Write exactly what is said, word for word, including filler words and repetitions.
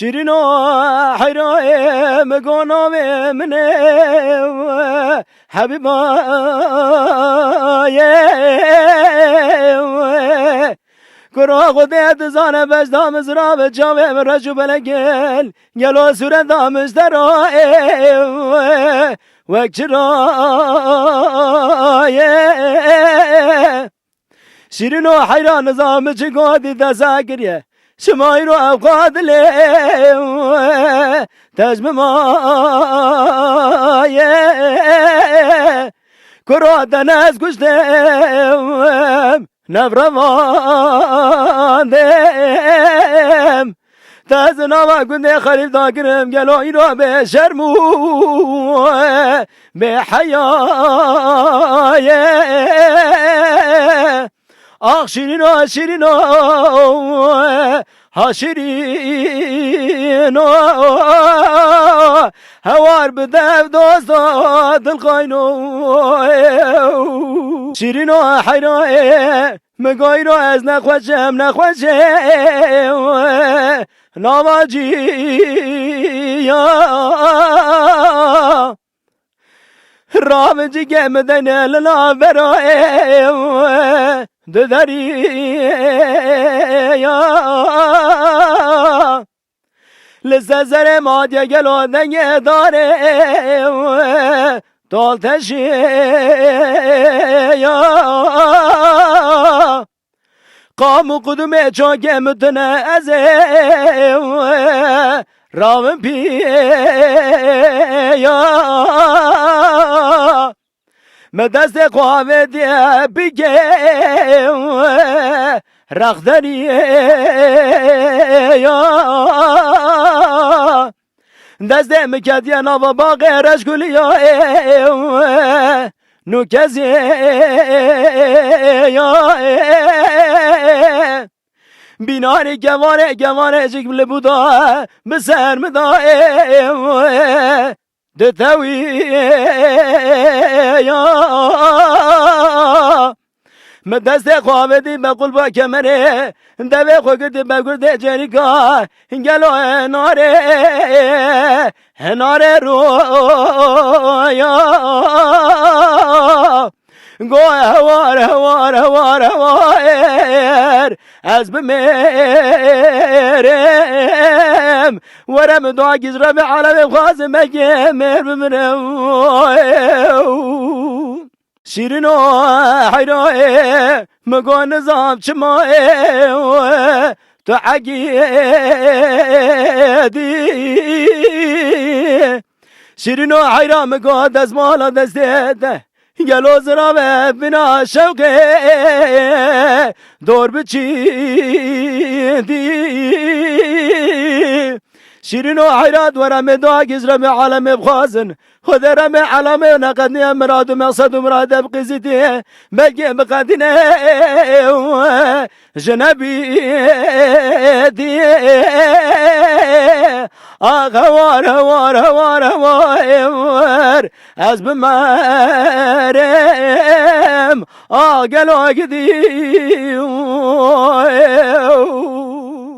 Şîrîno heyra ê, mi go navê min ê, Hebîba ye. Kuro Xwedê dizane, beş da min zirav e, çavê min reş û belek e, gelo sûreta min ji te re ê, wek çira ye. Şîrîno heyran, nizam çi gotî te sekiriye. Şima îro ev qadilê, te ji min maye. Kuro te ne ez kuştim, nefrevandim. Te ez nava gundê xerîb dakirim, gelo îro bê şerm û bê heya ye. Ax şîrîno, şîrîno, ha şîrîno, hewar bi dev dosta dilxayno. Şîrîno heyra ê, mi gayro ez nexweşim, nexweşim, nava ciya. Ravin cîgê min deyne li navbera ê, di derî ya. Li ser serê madiye gelo dengê darê, tol teşiya. Qam û qudumê çokê min tune ez ê, ravin pîya. Me destê xwe avêtiye bigê, rexderî ya. Destê min ketiye nava baxê reşgulî ya ê, nûkezê ya ê. Bînarê kevanê, kevanê jik li bû da, bi ser min da ê, di tewî ya. Min destê xwe avêtî be qulba kemerê, devê xwe girtî be gurdê cerîka, gelo hinarê, hinarê roya. Go hewar, hewar, hewar, hewar, ez bimêrim. Were min dua giz Rebê alemê xwazim, belkê mêr bimirim. Şîrîno heyra ê, min got nizam çima ê, tu egîdî. Şîrîno heyra, min got destmala destê te, gelo zirav e bîna şewqê, dor biçîdî. Şîrîno heyra, were min dua giz Rebê alemê bixwazin. Xwedê Rebê alemê neqedîne mirad û meqsed û mirad e biqîzîtî. Belkê biqedîne ji nebî dî. Ax hewar, hewar, hewar, hewar, ez bimerim. Ax gelo gidî.